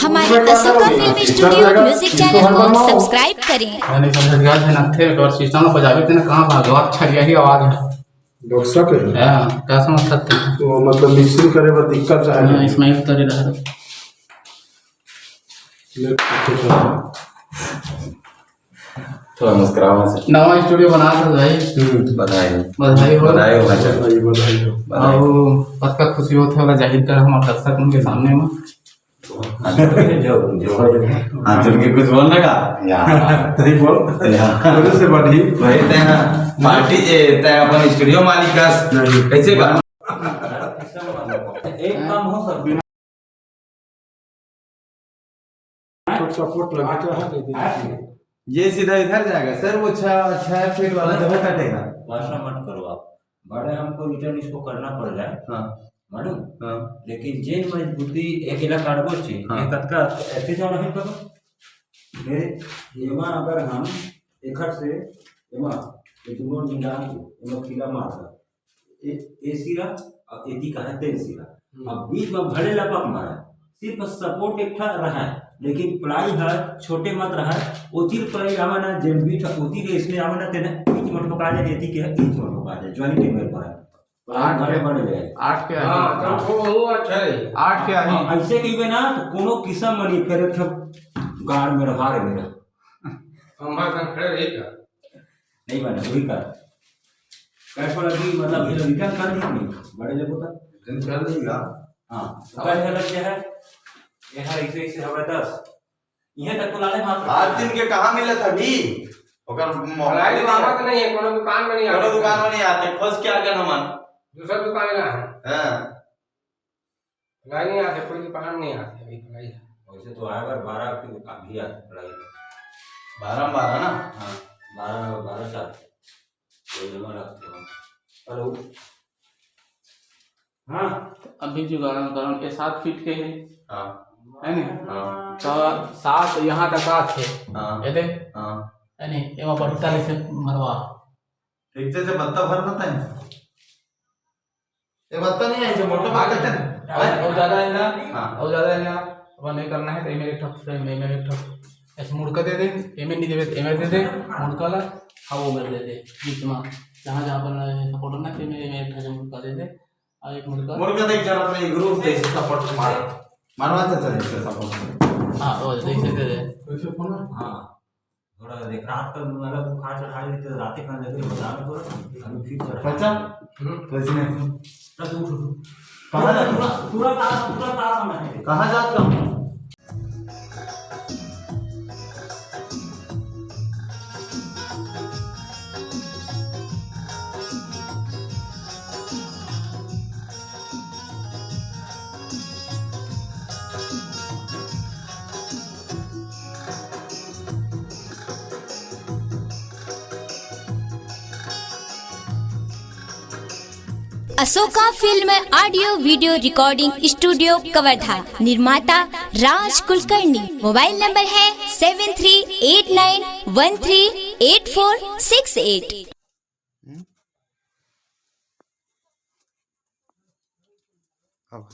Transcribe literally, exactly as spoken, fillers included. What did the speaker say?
हमारे Ashoka film studio music channel को subscribe करें। मैंने समझ गया थे ना, थे और सिस्टम में बजावे थे ना, कहाँ भागवा छरिया ही आवाज है। डोसा पे? हाँ, का समझ सकते हैं। तो मतलब मिक्सिंग करे बर दिक्कत चाहे हाँ, नहीं। इसमें एक तरह रहा। ले, कुछ और। थोड़ा मुस्कुरावा से। नवा स्टूडियो बना था भाई। हम्म। बधाई हो। बधाई हो। बधाई हो भाई साहब। बधाई, बधाई हो। बधाई। और पक्का खुशी होते वाला जाहिर कर हमारे दर्शक उनके सामने में। हाँ, जो, जो, हाँ, चल के कुछ बोल लगा? या। तही बोल। या। बोले से बढ़ी। वही तय ना, पार्टी जे, तय अपन स्टूडियो मालिक का नहीं। कैसे गाना? एक काम हो सकता है। सपोर्ट लगा तो है। ये सीधा इधर जाएगा सर, वो छह, छह फीट वाला जगह कटेगा। भाषा मत करो आप, बड़े हमको रिटर्न इसको करना पड़ जाए। हाँ। मालूम? हाँ। लेकिन जेन मजबूती एक इला काटबो ची, हाँ। एक कतका ऐसे जाओ नहीं करो। मेरे एमा अगर हम एखर से एमा, ये दोनों निकाल के एमा किला मार दे। ए, ए सिरा, अब एती का है तेन सिरा। हम्म। अब बीच में भले लपक मारा, सिर्फ सपोर्ट एक ठा रहा है, लेकिन प्लाई है, छोटे मत रहा है, ओतिर प्लाई रहा ना, जेन बीच ओतिर इसलिए रहा ना, तेने बीच में ठोका जाए, एती के है, बीच में ठोका जाए, ज्वाइंट टेबल पर है। आठ भले के, बड़े ले। आठ के हाँ, आही। तो वो, वो अच्छा है। आठ के आही। हाँ, ऐसे कहिबे ना, तो कोनो किस्म में नहीं, फिर एक ठो गाड़ में रहा रे मेरा। हम बात खड़े रही का? नहीं बने, वही कर। कैश वाला भी मतलब ये रिटर्न कर दी नहीं, बड़े लेबो तक। रिटर्न कर देगा। हाँ, तो कैश वाला क्या है? ये है, इसे, इसे हमारे दस। ये तक तो लाले मात्र। आठ दिन के कहाँ मिलत अभी? ओकर मोबाइल नहीं है। नहीं है, कोनो दुकान में नहीं कोनो आते। दुकान में नहीं आते, खोज के आके हमन। दूसरा दुकान ला है। हाँ। लाई नहीं आते, कोई दुकान नहीं आते अभी, लाई है। वैसे तो आए बार बारह के अभी आते, लाई। बारह में बारह ना? हाँ, बारह में बारह साल। कोई जमा रखते हो। हेलो। हाँ। अभी जो गाना, गाना के सात फीट के है। हाँ। है नहीं? हाँ। तो सात यहाँ तक आत है। हाँ। ये दे? हाँ। है नहीं? ये वहाँ बट्टा जैसे मरवा। ठीक से, से बत्ता भर मत है। ये बत्ता नहीं है, जो मोटा बात है ना। और, और ज्यादा है ना? हाँ। और ज्यादा है ना? अपन नहीं करना है, तो ये मेरे ठप से, मैं मेरे ठप। ऐसे मुड़का दे दे, ये में नहीं देवे, ये में दे दे, मुड़का ला, हाँ, वो मेरे दे दे, बीच में। जहाँ, जहाँ पर सपोर्ट ना, ये में, ये में एक ठप मुड़का दे दे, और एक मुड़का। मुड़का देख जरा अपने ग्रुप से सपोर्ट मार। मारवा चाचा जी से सपोर्ट। हाँ, वो जैसे दे दे। वैसे फोन है? हाँ। थोड़ा देख, रात का मतलब बुखार चढ़ा लेते, रात के खाने लगे, बता दो, अभी फिर चढ़ा। चाचा? हम्म। कैसे नहीं? चल, उठ, उठ, उठ। कहाँ जात पूरा, हो? पूरा तास, पूरा तास हम है। कहाँ जात हो? Ashoka film audio video recording studio Kawardha. निर्माता राज कुलकर्णी। मोबाइल नंबर है सेवन थ्री एट नाइन वन थ्री एट फोर सिक्स एट। अब